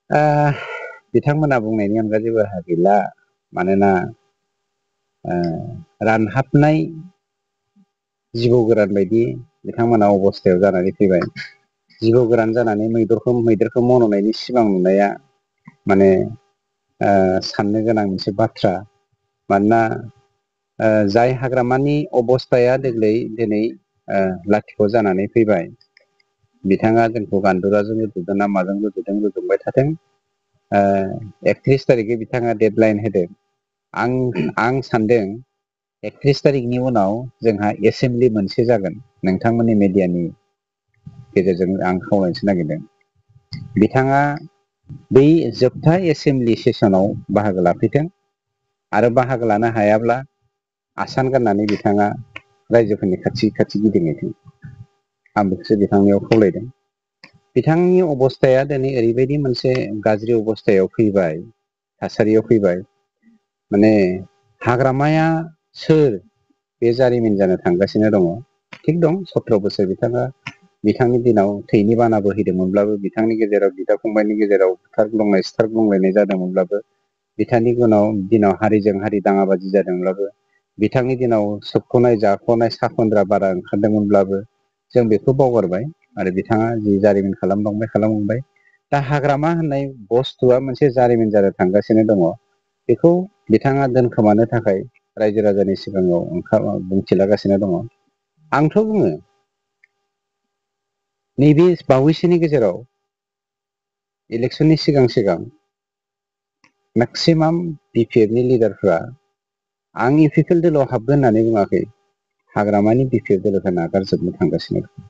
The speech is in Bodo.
बिथांमोना बुंनायनि अनगा जेबो राहा गैला। मानोना रानहाबनाय जिबौ गोरान बायदि बिथांमोना अबस्थायाव जानानै फैबाय। जिबौ गोरान जानानै मैदेरखौ मन'नायनि सिमां नुनाया माने साननो गोनां मोनसे बाथ्रा। मानोना जाय हाग्रामानि अबस्थाया देग्लाय दिनै लाथिख' जानानै फैबाय, बिथाङा जोंखौ गान्दुराजों रुजुदों ना माजों रुजुदों रुजुबाय थाथों। 31 तारिखै बिथाङा डेडलाइन होदों। आं सानदों 31 तारिखनि उनाव जोंहा एसेमब्लि मोनसे जागोन। नोंथांमोननि मेडियानि गेजेरजों आं खावलायनो नागिरदों, बिथाङा बै जोबथा एसेमब्लि सेसनाव बाहागो लाफैथों। आरो बाहागो लानो हायाब्ला आसान गाननानै बिथाङा रायजोफोरनि खाथि खाथि गिदिंहैथों। आं बेखौसो बिथांनियाव खावलायदों। बिथांनि अबस्थाया दिनै ओरैबायदि मोनसे गाज्रि अबस्थायाव फैबाय, थासारियाव फैबाय, माने हाग्रामाया सोर बे जारिमिन जानो थांगासिनो दङ। थिग दं, 17 बोसोर बिथांनि दिनाव थैनि बाना बोहैदोंमोनब्लाबो, बिथांनि गेजेराव बिदा फंबायनि गेजेराव सिथारग्लुंलायनाय जादोंमोनब्लाबो, बिथांनि दिनाव हारिजों हारि दाङाबाजि जादोंब्लाबो, बिथांनि दिनाव सोबख'नाय जाख'नाय साखन्द्रा बारा ओंखारदोंमोनब्लाबो, जों बेखौ बावगारबाय आरो बिथाङा जि जारिमिन खालामलांबाय। दा हाग्रामा होननाय बुस्थुआ मोनसे जारिमिन जानो थांगासिनो दङ। बेखौ बिथाङा दोनखोमानो थाखाय रायजो राजानि सिगाङाव बुंथिलागासिनो दङ। आंथ' बुङो, नैबे बावैसोनि गेजेराव इलेक्सननि सिगां मेक्सिमाम BPFनि लिडारफ्रा आं UPPL दोलोआव हाबगोन होननानै बुङाखै, हाग्रामानि BPF दोलोखौ नागारजोबनो थांगासिनो दं।